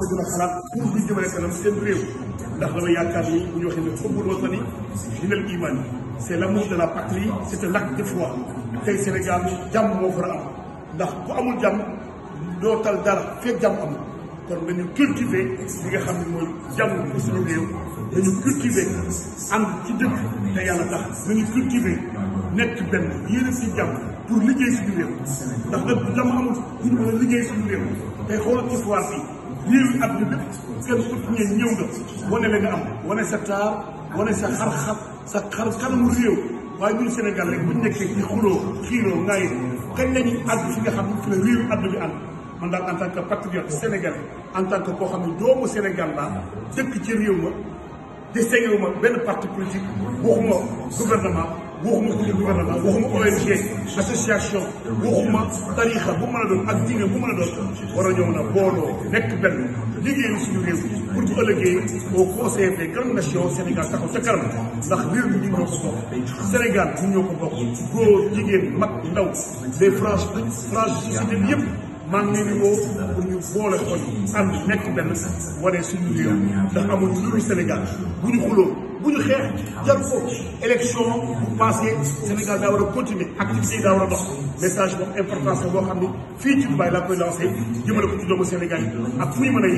war a gën a xalaat pour ñu jëmale kanam seen réew ndax dama yaakaar ni bu ñu waxee ne xubbul watani minal iman c'est l'amour de la patrie, c'est un acte de foi tey Sénégal jàmm moo fa am ndax ku amul jàmm doo tal dara fekk jàmm amul kon nañu cultiver li nga xam ne mooy jàmm pour suñu réew nañu cultiver ànd ci dëkk te yàlla tax nañu cultiver nekk benn yéene si jàmm pour liggéey suñu réew ndax nag bu jàmm amul duñu mën a liggéey suñu réew tey xoolal ci foire bi réew yi àdduna bépp kenn ku ci ñëw nga wane la nga am wane sa taar wane sa xar kanamu réew waaye ñun Sénégal rek bu ñu nekkee ci xuloo xiiroo ngaay kañ lañuy àgg fi nga xam ne fi la réew àdduna bi ànd man daal en tant que patriote sénégalais en tant que koo xam ne doomu Sénégal laa dëkk ci réew ma distingué ma benn parti politique waxuma gouvernement waxuma ku gouvernement waxuma ONG association waxuma tarixa bu mën a doon ak diine bu mën a doon war a ñëw na booloo nekk benn liggéeyu suñu réew pour bu ëllëgee au conseil des grandes nations Sénégal taxaw ca kanam ndax réew mi ñun ñoo ko bokk Sénégal ñun ñoo ko bokk góor jigéen mag ndaw des franges société bi yëpp maa ngi leen di woo pour ñu boole xol ànd nekk benn wane suñu réew ndax amuñu lu dul Sénégal bu ñu xuloo bu ñu xeex jar ko élection bu passé Sénégal daa war a continuer activité yi daa war a dox message boobu importance boo xam ne fii ci Dubaï laa koy lancé jëmale ko ci doomu Sénégal yi ak fu ñu mën a